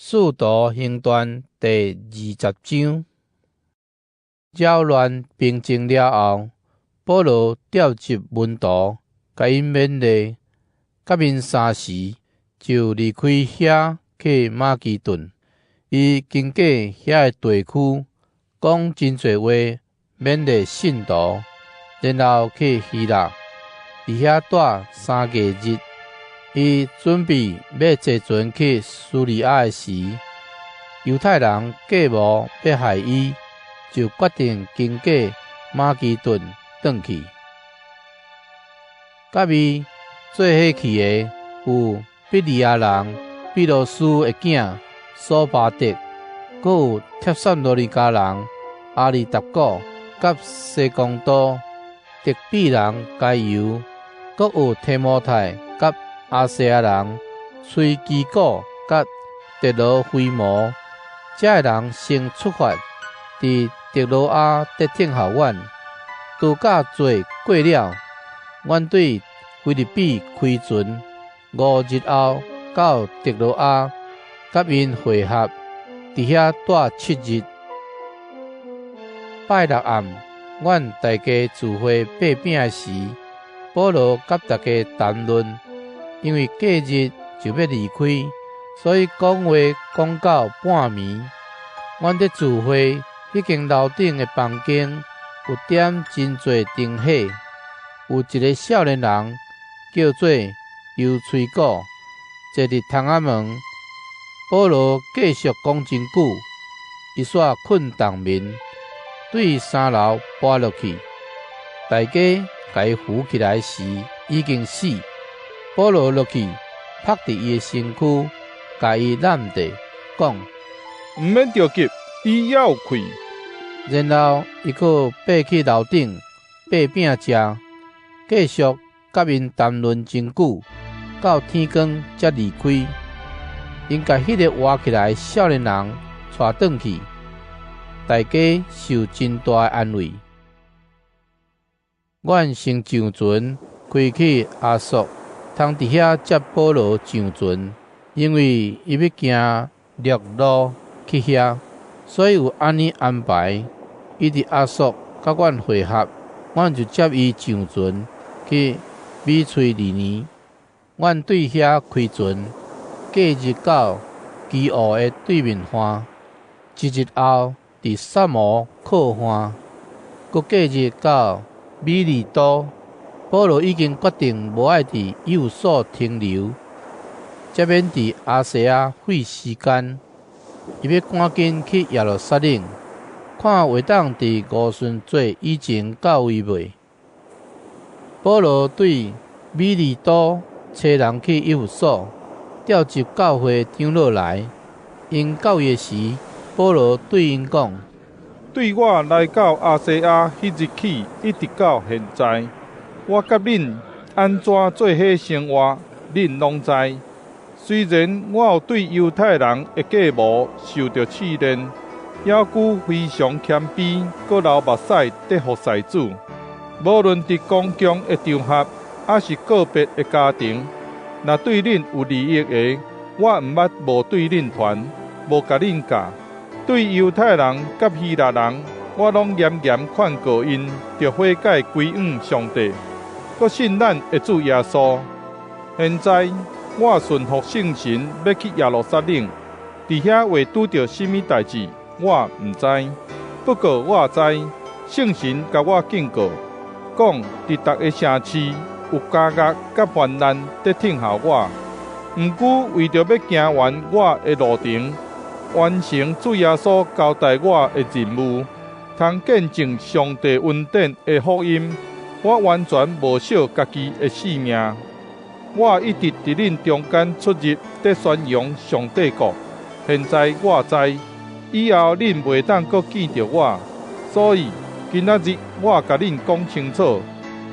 使徒行傳第20章，擾亂平靜了後，保羅召集門徒，共𪜶勉勵，佮𪜶相辭，就離開遐去馬其頓。伊經過遐个地區，講真濟話，勉勵信徒，然後去希臘，佇遐蹛3個月。伊準備欲坐船去敘利亞的時，猶太人計謀欲害伊，就決定經過馬其頓轉去。佮伊做伙去的有庇哩亞人庇魯斯的囝索巴德，閣有帖撒羅尼迦人阿里達古佮西公都、德比人該猶，閣有提摩太佮亞細亞人推基古佮特羅非摩。這个人先出發，佇特羅亞佇等候阮。度假節過了，阮對腓立比開船，5日後到特羅亞，佮𪜶會合，佇遐蹛7日。拜六暗，阮大家聚會擘餅時，保羅佮大家談論，因為隔日就欲離開，所以講話講到半暝。阮佇聚會彼間樓頂的房間有點真濟燈火，有一个少年人叫做猶推古，坐佇窗仔門。保羅繼續講真久，伊煞睏動眠，對三樓跋落去。大家共伊扶起來時，已經死。保羅落去，拍佇伊的身軀，共伊攬著，講：毋免著急，伊猶有氣。然後伊閣爬去樓頂，擘餅食，繼續佮𪜶談論真久，到天光才離開。𪜶共彼个活起來少年人帶轉去，大家受真大的安慰。阮先上船，開去亞朔，通佇遐接保羅上船，因為伊欲行陸路去遐，所以有按呢安排。伊佇亞朔佮阮會合，阮就接伊上船去米推利尼。阮對遐開船，隔日到基奧的對面岸，一日後佇薩摩靠岸，閣隔日到米利都。保羅已經決定無愛佇以弗所停留，才免佇亞細亞費時間。伊欲趕緊去耶路撒冷，看會當佇五旬節以前到位未？保羅對米利都差人去以弗所，召集教會長老來。𪜶到位時，保羅對𪜶講：對我來到亞細亞彼日起，一直到現在，我佮恁按怎做伙生活，恁攏知。雖然我有對猶太人的計謀受著試煉，猶閣非常謙卑，閣流目屎佇服侍主。無論佇公共的場合，抑是個別的家庭，若對恁有利益的，我毋捌無對恁傳，無共恁教。對猶太人佮希臘人，我攏嚴嚴勸告𪜶，著悔改歸向上帝，閣信咱的主耶穌。現在我順服聖神，欲去耶路撒冷，佇遐會拄著啥物代誌，我毋知。不過我知，聖神共我警告，講佇逐个城市有監獄佮患難佇等候我。毋過為著欲行完我的路程，完成主耶穌交代我的任務，通見證上帝恩典的福音，我完全無惜家己的性命。我一直佇恁中間出入，佇宣揚上帝國。現在我知，以後恁袂當閣見著我，所以今仔日我共恁講清楚，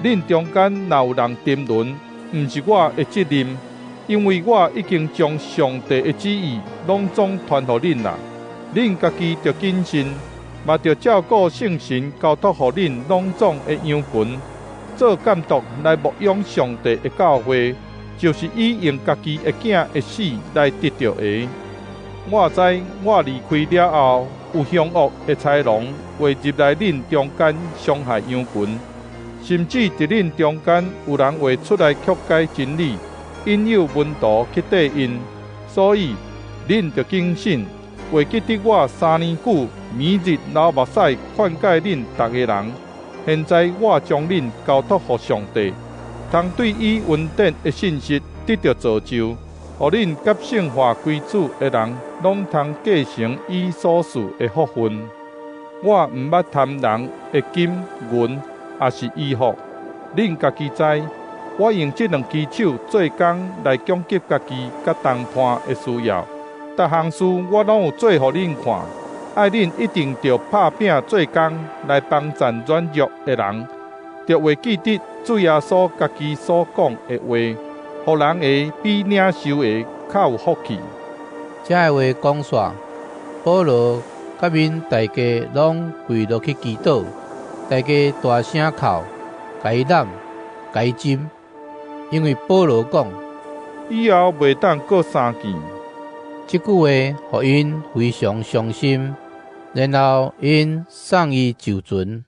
恁中間若有人沉淪，毋是我的責任，因為我已經將上帝的旨意攏總傳予恁啦。恁家己著謹慎，嘛著照顧聖神交託予恁攏總的羊群，做監督來牧養上帝的教會，就是伊用家己的囝的死來得著的。我知我離開了後，有兇惡的豺狼會入來恁中間傷害羊群，甚至佇恁中間有人會出來曲解真理，引誘門徒去綴𪜶。所以，恁著謹慎，會記得我3年久，暝日流目屎勸戒恁逐个人。現在我將恁交託予上帝，通對伊恩典的信實得著造就，予恁佮聖化歸主的人，攏通繼承伊所賜的福分。我毋捌貪人的金銀，抑是衣服。恁家己知，我用這兩支手做工來供給家己佮同伴的需要。逐項事我攏有做予恁看，愛恁一定著拍拚做工來幫贊軟弱的人，著會記得主耶穌家己所講的話：予人的比領受的較有福氣。這个話講煞，保羅佮𪜶大家攏跪落去祈禱，大家大聲哭，共伊攬，共伊斟，因為保羅講：以後袂當閣相見。這句話予𪜶非常傷心，然後𪜶送伊上船。